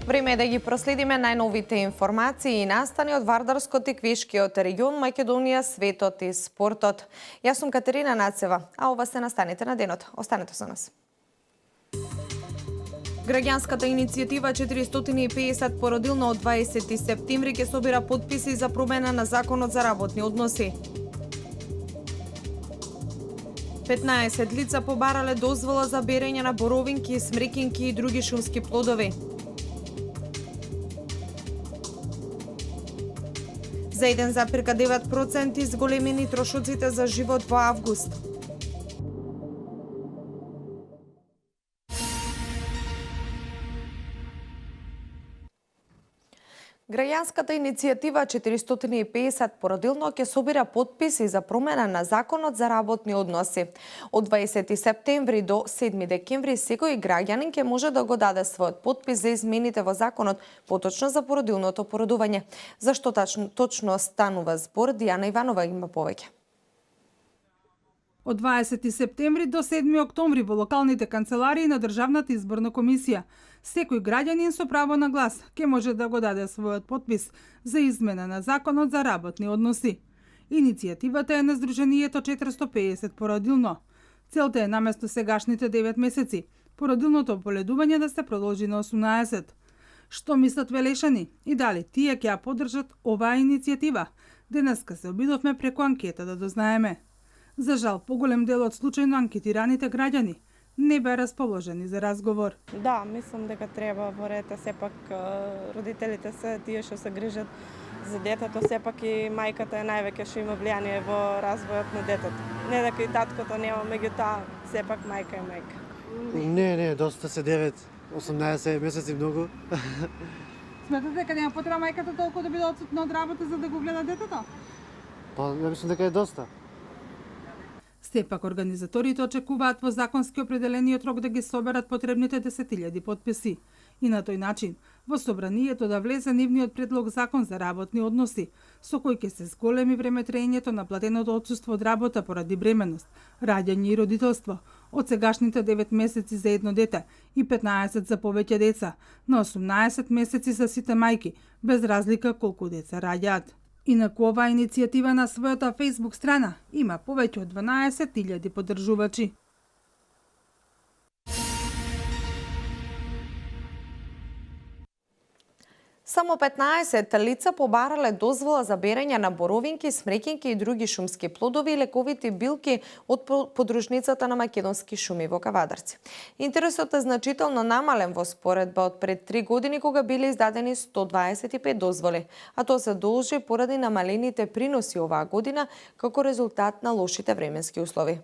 Време е да ги проследиме најновите информации и настани од Вардарскот и Квишкиот регион, Македонија, светот и спортот. Јас сум Катерина Нацева, а ова се настаните на денот. Останете со нас. Граѓанската иницијатива 450 породилно од 20 септември ќе собира потписи за промена на законот за работни односи. 15 лица побарале дозвола за берење на боровинки, смрекинки и други шумски плодови. За 1,9% изголемени трошоците за живот во август. Граѓанската иницијатива 450 породилно ќе собира потписи за промена на законот за работни односи. Од 20 септември до 7 декември секој граѓанин ќе може да го даде својот потпис за измените во законот, поточно за породилното породување. Зашто точно станува збор, Дијана Иванова има повеќе. Од 20 септември до 7 октомври во локалните канцеларии на Државната изборна комисија, секој граѓанин со право на глас ќе може да го даде својот потпис за измена на законот за работни односи. Иницијативата е на Сдруженијето 450 породилно. Целта е наместо сегашните 9 месеци, породилното ополедување да се продолжи на 18. Што мислат велешани и дали тие ќе ја поддржат оваа иницијатива? Денеска се обидовме преку анкета да дознаеме. За жал, поголем дел од случајно анкетираните граѓани не беа расположени за разговор. Да, мислам дека треба во ред, сепак родителите се тие што се грижат за детето, сепак и мајката е највеќе што има влијание во развојот на детето. Не дека и таткото нема, меѓутоа сепак мајка е мајка. Не, доста се 9, 18 месеци многу. Сметате дека нема потреба мајката толку да биде отсутна од работа за да го гледа детето? Па, ја мислам дека е доста. Сепак, организаторите очекуваат во законски определениот рок да ги соберат потребните 10.000 потписи и на тој начин во собранието да влезе нивниот предлог закон за работни односи, со кој ќе се зголеми времетрењето на платеното отсуство од работа поради бременност, раѓање и родителство, од сегашните 9 месеци за едно дете и 15 за повеќе деца, на 18 месеци за сите мајки, без разлика колку деца раѓаат. Инаку оваа иницијатива на својата Facebook страна има повеќе од 12.000 поддржувачи. Само 15 лица побарале дозвола за берење на боровинки, смрекинки и други шумски плодови и лековити билки од подружницата на Македонски шуми во Кавадарци. Интересот е значително намален во споредба од пред 3 години кога биле издадени 125 дозволи, а тоа се должи поради намалените приноси оваа година како резултат на лошите временски услови.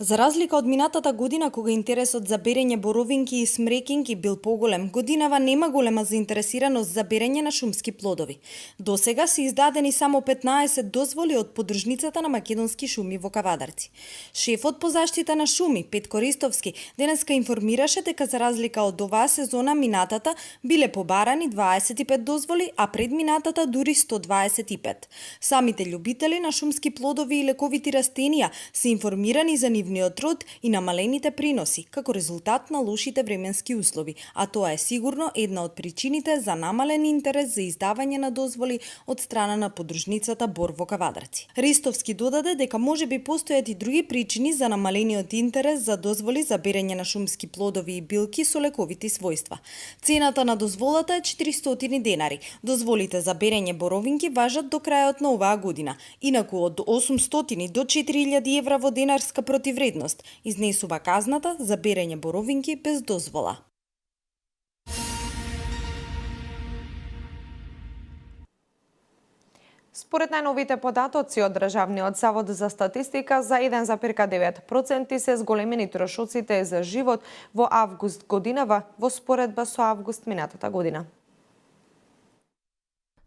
За разлика од минатата година, кога интересот за берење боровинки и смрекинки бил поголем, годинава нема голема заинтересираност за берење на шумски плодови. До сега се издадени само 15 дозволи од подружницата на Македонски шуми во Кавадарци. Шефот по заштита на шуми, Петко Ристовски, денеска информираше дека за разлика од оваа сезона минатата биле побарани 25 дозволи, а пред минатата дури 125. Самите љубители на шумски плодови и лековити растенија се информирани за нивниот род и намалените приноси, како резултат на лошите временски услови, а тоа е сигурно една од причините за намален интерес за издавање на дозволи од страна на подружницата Бор во Кавадарци. Ристовски додаде дека можеби постојат и други причини за намалениот интерес за дозволи за берење на шумски плодови и билки со лековити својства. Цената на дозволата е 400 денари. Дозволите за берење боровинки важат до крајот на оваа година. Инаку од 800 до 4000 евра во денарска противвредност изнесува казната за берење боровинки без дозвола. Според најновите податоци од Државниот завод за статистика, за 1,9% се зголемени трошоците за живот во август годинава во споредба со август минатата година.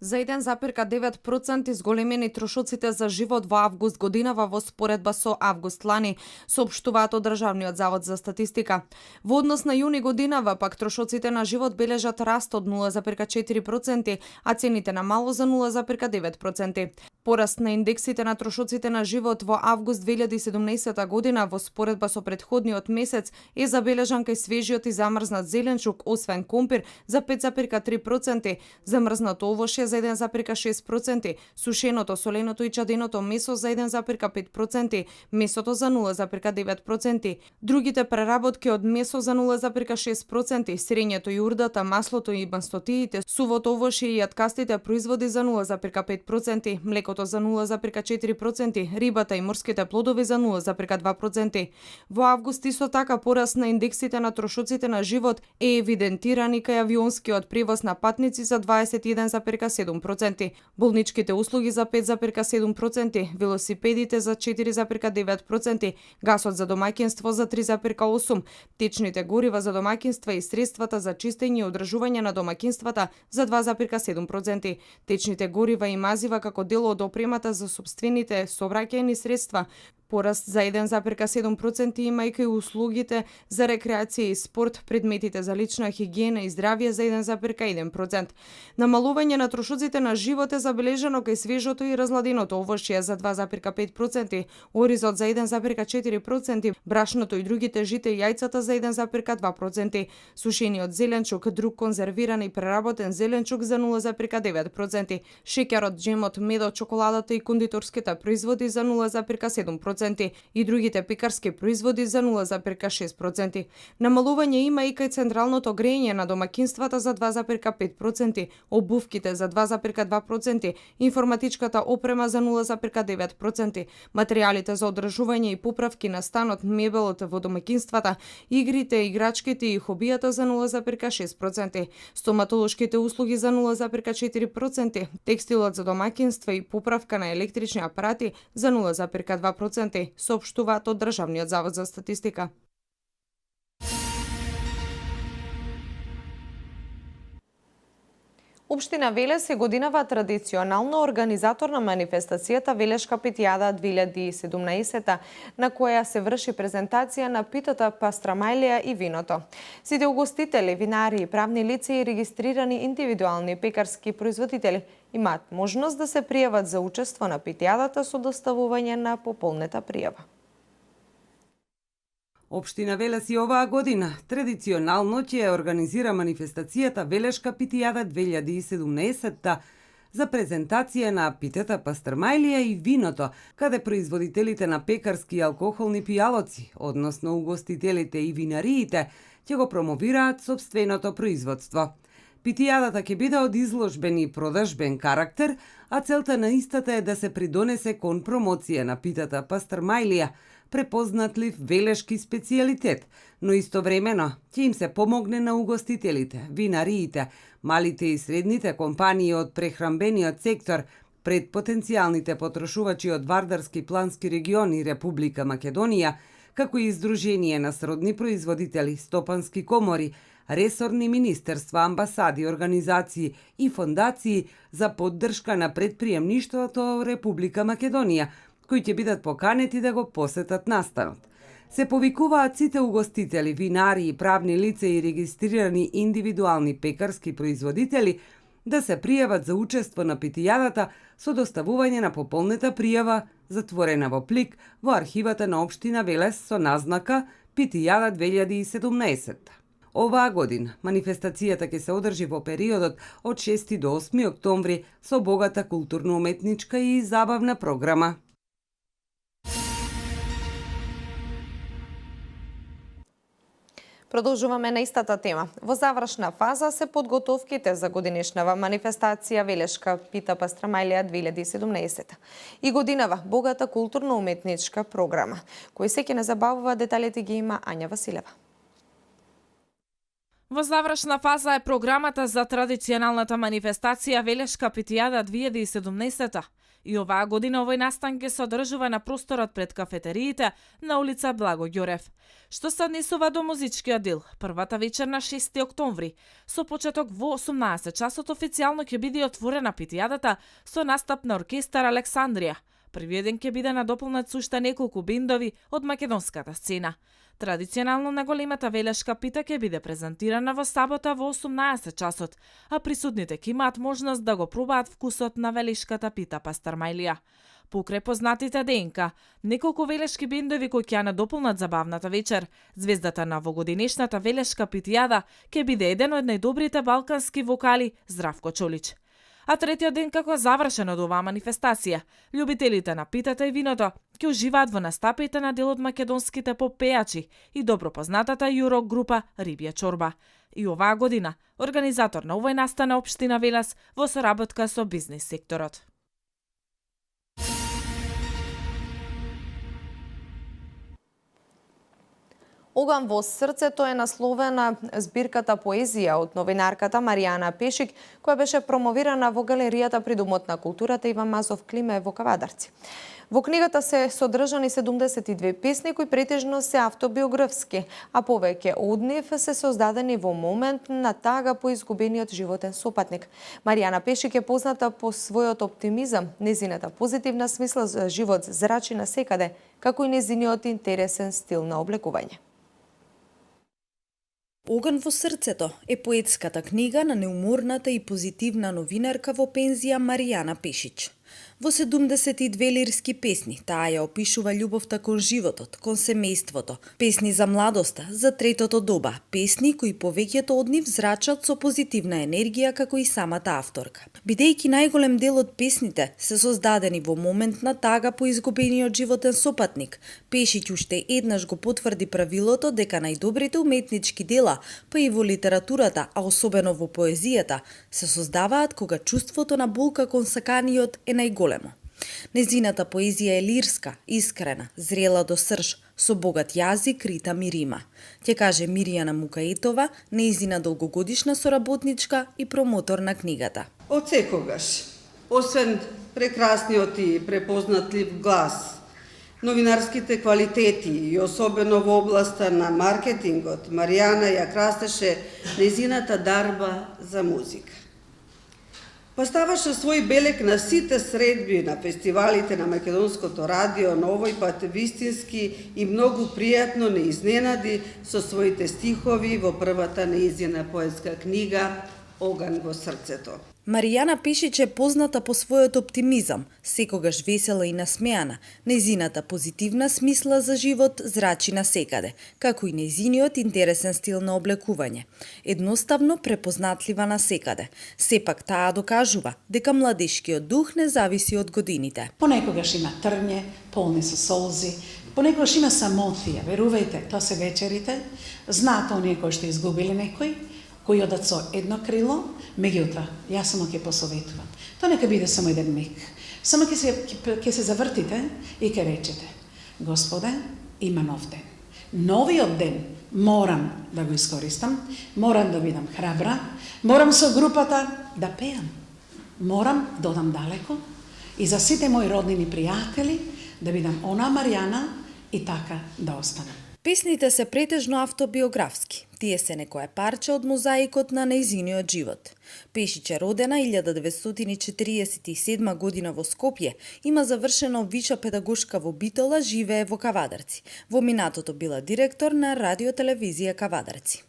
За 1,9% изголемени трошоците за живот во август годинава во споредба со август лани, соопштуваат од Државниот завод за статистика. Во однос на јуни годинава пак трошоците на живот бележат раст од 0,4%, а цените на мало за 0,9%. Пораст на индексите на трошоците на живот во август 2017 година во споредба со претходниот месец е забележан кај свежиот и замрзнат зеленчук, освен компир за 5,3%, замрзнато овошје за 1,6%, сушеното, соленото и чаденото месо за 1,5%, месото за 0,9%, другите преработки од месо за 0,6%, сирењето и урдата, маслото и мастотиите, сувото овошје и јаткастите производи за 0,5%, млекото за 0,4%, рибата и морските плодови за 0,2%. Во август исто така пораст на индексите на трошоците на живот е евидентиран и кај авионскиот превоз на патници за 21,7%, болничките услуги за 5,7%, велосипедите за 4,9%, гасот за домаќинство за 3,8%, течните горива за домаќинства и средствата за чистење и одржување на домаќинствата за 2,7%, течните горива и мазива како дел од опремата за сопствените сообраќајни средства, пораст за 1,7% има и кај услугите за рекреација и спорт, предметите за лична хигиена и здравје за 1,1%. Намалување на трошоците на живот е забележано кај свежото и разладеното овошје за 2,5%, оризот за 1,4%, брашното и другите жите и јајцата за 1,2%, сушениот зеленчук, друг конзервиран и преработен зеленчук за 0,9%, шеќерот, джемот, медот, чоколадата и кондиторските производи за 0,7%, и другите пекарски производи за 0,6%. Намалување има и кај централното грејење на домаќинствата за 2,5%, обувките за 2,2%, информатичката опрема за 0,9%, материјалите за одржување и поправки на станот, мебелот во домаќинствата, игрите, играчките и хобијата за 0,6%, стоматолошките услуги за 0,4%, текстилот за домаќинства и поправка на електрични апарати за 0,2%, соопштуваат од Државниот завод за статистика. Општина Велес е годинава традиционално организатор на манифестацијата Велешка питијада 2017, на која се врши презентација на питата пастрамајлија и виното. Сите угостители, винари и правни лица и регистрирани индивидуални пекарски производители имаат можност да се пријават за учество на питијадата со доставување на пополнета пријава. Општина Велес и оваа година традиционално ќе ја организира манифестацијата Велешка питијада 2017 за презентација на питата пастрмајлија и виното, каде производителите на пекарски и алкохолни пијалоци, односно угостителите и винариите, ќе го промовираат сопственото производство. Питијадата ќе биде од изложбен и продажбен карактер, а целта на истата е да се придонесе кон промоција на питата пастрмајлија, препознатлив велешки специјалитет, но истовремено ќе им се помогне на угостителите, винариите, малите и средните компании од прехранбениот сектор пред потенцијалните потрошувачи од Вардарски плански регион и Република Македонија, како и Издружение на сродни производители, стопански комори, ресорни министерства, амбасади, организации и фондации за поддршка на предприемништвото Република Македонија, кои ќе бидат поканети да го посетат настанот. Се повикуваат сите угостители, винари и правни лица и регистрирани индивидуални пекарски производители да се пријават за учество на питијадата со доставување на пополнета пријава затворена во плик во архивата на Општина Велес со назнака Питијада 2017. Оваа година манифестацијата ќе се одржи во периодот од 6 до 8 октомври со богата културно-уметничка и забавна програма. Продолжуваме на истата тема. Во завршна фаза се подготовките за годинешнава манифестација Велешка пита пастрамајлија 2017 и годинава богата културно-уметничка програма. Кој се ќе не забавува, деталите ги има Ања Василева. Во завршна фаза е програмата за традиционалната манифестација Велешка питијада 2017 и оваа година овој настан ќе се одржува на просторот пред кафетериите на улица Благо Ѓорев, што се однесува до музичкиот дел. Првата вечер на 6 октомври, со почеток во 18 часот официјално ќе биде отворена питијадата со настап на оркестар Александрија. Првиот ден ќе биде надополнет со уште неколку бендови од македонската сцена. Традиционално наголемата велешка пита ќе биде презентирана во сабота во 18 часот, а присутните ќе имаат можност да го пробаат вкусот на велешката пита пастармајлија. Покрај познатите ДНК, неколку велешки бендови кои ќе ја надополнат забавната вечер, звездата на вогодинешната велешка питијада ќе биде еден од најдобрите балкански вокали Здравко Чолич. А третиот ден како завршен од оваа манифестација, љубителите на питата и виното ќе уживаат во настапите на дел од македонските поп-пејачи и добро познатата јурок група Рибја чорба. И оваа година организатор на овој настан е општина Велес во соработка со бизнис секторот. Оган во срцето е насловена збирката поезија од новинарката Маријана Пешик, која беше промовирана во галеријата при Домот на културата Иван Мазов Климе во Кавадарци. Во книгата се содржани 72 песни кои претежно се автобиографски, а повеќе од нив се создадени во момент на тага по изгубениот животен сопатник. Маријана Пешик е позната по својот оптимизам, незината позитивна смисла за живот зрачи насекаде, како и незиниот интересен стил на облекување. Оган во срцето е поетската книга на неуморната и позитивна новинарка во пензија Маријана Пешич. Во 72 лирски песни таа ја опишува љубовта кон животот, кон семејството, песни за младоста, за третото доба, песни кои повеќето од нив зрачат со позитивна енергија како и самата авторка. Бидејќи најголем дел од песните се создадени во момент на тага по изгубениот животен сопатник, Пешич уште еднаш го потврди правилото дека најдобрите уметнички дела, па и во литературата, а особено во поезијата, се создаваат кога чувството на болка кон саканиот е најголемо. Незината поезија е лирска, искрена, зрела до срж, со богат јазик, ритам и рима. Ќе каже Миријана Мукаетова, нејзина долгогодишна соработничка и промотор на книгата. Од секогаш, освен прекрасниот и препознатлив глас, новинарските квалитети и особено во областа на маркетингот, Маријана ја крастеше нејзината дарба за музика. Поставаше свој белек на сите средби на фестивалите на Македонското радио, но овој пат вистински и многу пријатно не изненади со своите стихови во првата нејзина поетска книга Оган во срцето. Маријана Пешич е позната по својот оптимизам, секогаш весела и насмеана, нејзината позитивна смисла за живот зрачи насекаде, како и нејзиниот интересен стил на облекување. Едноставно препознатлива насекаде. Сепак таа докажува дека младешкиот дух не зависи од годините. Понекогаш има трње, полни со солзи, понекогаш има самотија, верувајте, тоа се вечерите, знаат оние кои што изгубили некој, кои одат со едно крило, меѓутоа, јас само ќе посоветувам. Тоа нека биде само еден миг. Само ќе се завртите и ќе речете: Господе, има нов ден. Новиот ден морам да го искористам, морам да бидам храбра, морам со групата да пеам, морам да одам далеко и за сите мои роднини пријатели да бидам она Маријана и така да останам. Песните се претежно автобиографски. Тие се некое парче од мозаикот на нејзиниот живот. Пешич е родена 1947 година во Скопје, има завршено виша педагошка во Битола, живее во Кавадарци. Во минатото била директор на радиотелевизија Кавадарци.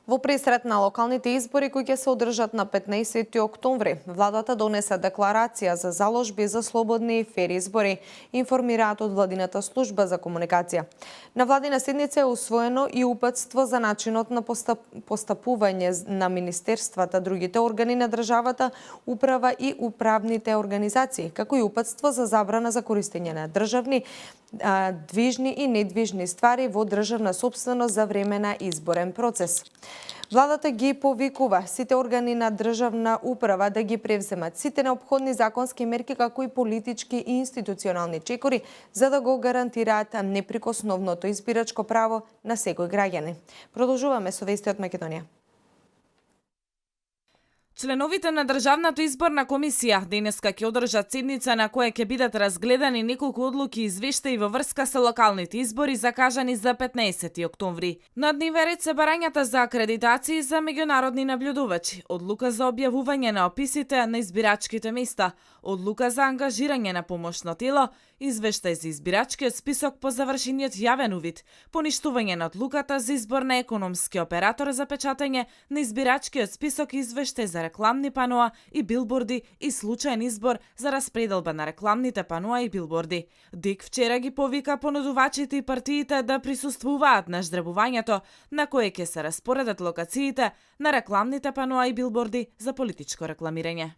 Во пресрет на локалните избори кои ќе се одржат на 15 октомври, владата донесе декларација за заложби за слободни и фер избори, информираат од владината служба за комуникација. На владина седница е усвоено и упатство за начинот на постапување на министерствата, другите органи на државата, управа и управните организации, како и упатство за забрана за користење на државни, движни и недвижни ствари во државна сопственост за време на изборен процес. Владата ги повикува сите органи на државна управа да ги превземат сите неопходни законски мерки како и политички и институционални чекори за да го гарантираат неприкосновното избирачко право на секој граѓанин. Продолжуваме со вести од Македонија. Членовите на Државната изборна комисија денеска ќе одржат седница на која ќе бидат разгледани неколку одлуки и извештаи во врска со локалните избори закажани за 15 октомври. На дневен ред се барањата за акредитации за меѓународни наблюдувачи, одлука за објавување на описите на избирачките места, одлука за ангажирање на помошно тело, извештај за избирачкиот список по завршениот јавен увид, поништување на одлуката за избор на економски оператор за печатање на избирачкиот список и извештај за рекламни паноа и билборди и случаен избор за распределба на рекламните паноа и билборди. ДИК вчера ги повика понудувачите и партиите да присуствуваат на ждребувањето на кое ќе се распоредат локациите на рекламните паноа и билборди за политичко рекламирање.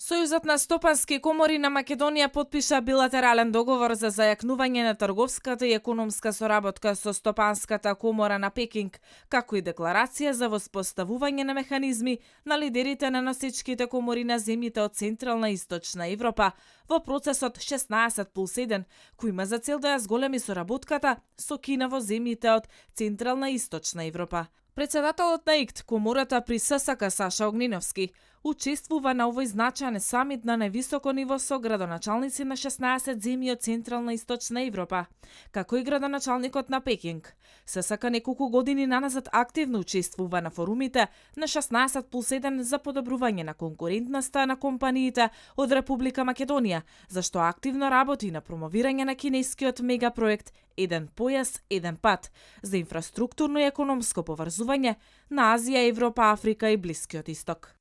Сојузот на стопански комори на Македонија потпиша билатерален договор за зајакнување на трговската и економска соработка со стопанската комора на Пекинг, како и декларација за воспоставување на механизми на лидерите на носичките комори на земјите од Централна и Источна Европа во процесот 16+1, кој има за цел да ја зголеми соработката со Кина во земјите од Централна и Источна Европа. Председателот на ИКТ, комората при ССК Саша Огниновски, учествува на овој значаен самит на највисоко ниво со градоначалници на 16 земји од Централна и Источна Европа, како и градоначалникот на Пекинг. ССК неколку години наназад активно учествува на форумите на 16+1 за подобрување на конкурентноста на компаниите од Република Македонија, зашто активно работи на промовирање на кинескиот мегапроект Еден појас, еден пат за инфраструктурно и економско поврзување на Азија, Европа, Африка и Блискиот Исток.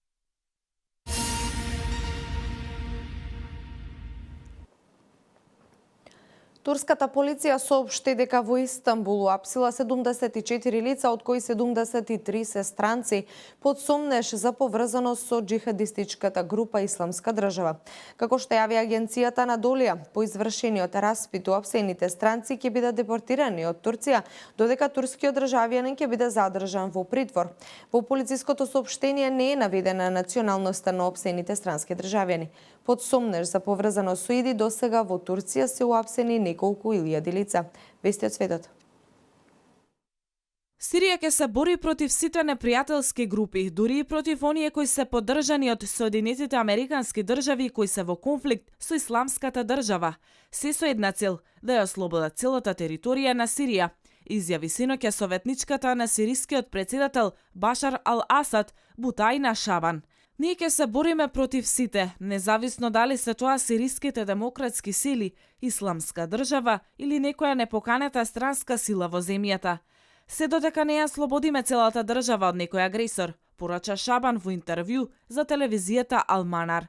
Турската полиција соопшти дека во Истанбул уапсила 74 лица, од кои 73 се странци, под сомнеж за поврзаност со џихадистичката група Исламска држава. Како што јави агенцијата на Долија, по извршениот распит уапсените странци ќе бидат депортирани од Турција, додека турскиот државјанин ќе биде задржан во притвор. Во полициското соопштение не е наведена националноста на уапсените странски државјани. Под сомнеж за поврзаност со ИДИ досега во Турција се уапсени неколку илјади лица. Вести од светот. Сирија ќе се бори против сите непријателски групи, дури и против оние кои се поддржани од Соединетите Американски држави и кои се во конфликт со Исламската држава, се со една цел да ја ослободат целата територија на Сирија, изјави синоќа советничката на сирискиот председател Башар ал-Асад Бутајна Шабан. Ние ќе се бориме против сите, независно дали се тоа сириските демократски сили, Исламска држава или некоја непоканета странска сила во земјата. Се додека не ја слободиме целата држава од некој агресор, порача Шабан во интервју за телевизијата Ал-Манар.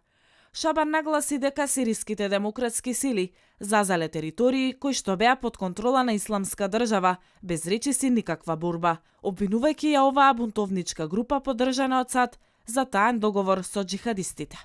Шабан нагласи дека сириските демократски сили зазале територии кои што беа под контрола на Исламска држава, без речиси никаква борба, обвинувајќи ја оваа бунтовничка група поддржана од САД за таен договор со џихадистите.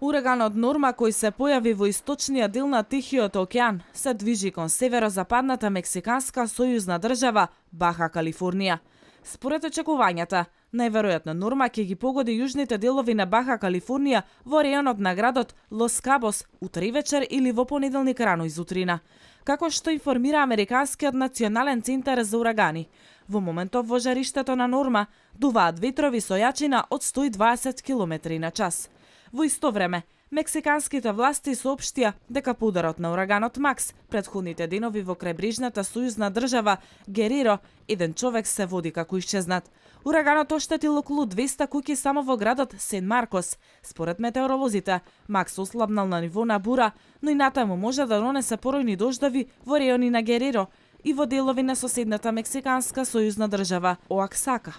Ураганот Норма, кој се појави во источниот дел на Тихиот океан, се движи кон северозападната мексиканска сојузна држава Баха Калифорнија. Според очекувањата, најверојатно Норма ќе ги погоди јужните делови на Баха Калифорнија во рејонот на градот Лос Кабос утре вечер или во понеделник рано изутрина. Како што информира Американскиот национален центар за урагани, во моментов во жариштето на Норма дуваат ветрови со јачина од 120 км на час. Во исто време, мексиканските власти соопштија дека по ударот на ураганот Макс претходните денови во крајбрежната сојузна држава Гереро еден човек се води како исчезнат. Ураганот оштетил околу 200 куќи само во градот Сен Маркос. Според метеоролозите, Макс ослабнал на ниво на бура, но и натаму може да донесе поројни дождови во реони на Гереро и во делови на соседната мексиканска сојузна држава Оаксака.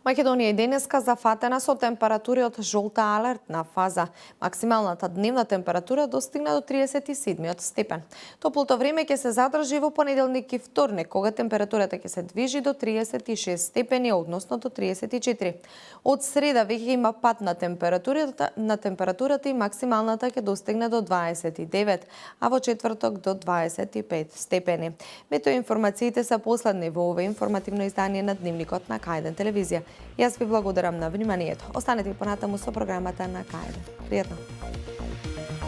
Македонија и денеска зафатена со температури од жолта алертна фаза. Максималната дневна температура достигна до 37 степен. Топлото време ќе се задржи во понеделник и вторник, кога температурата ќе се движи до 36 степени, односно до 34. Од среда веќе има пад на температурата и максималната ќе достигне до 29, а во четврток до 25 степени. Метеоинформациите се последни во ова информативно издание на Дневникот на К1 телевизија. Јас ви благодарам на вниманието. Останете и понатаму со програмата на К1. Пријатно!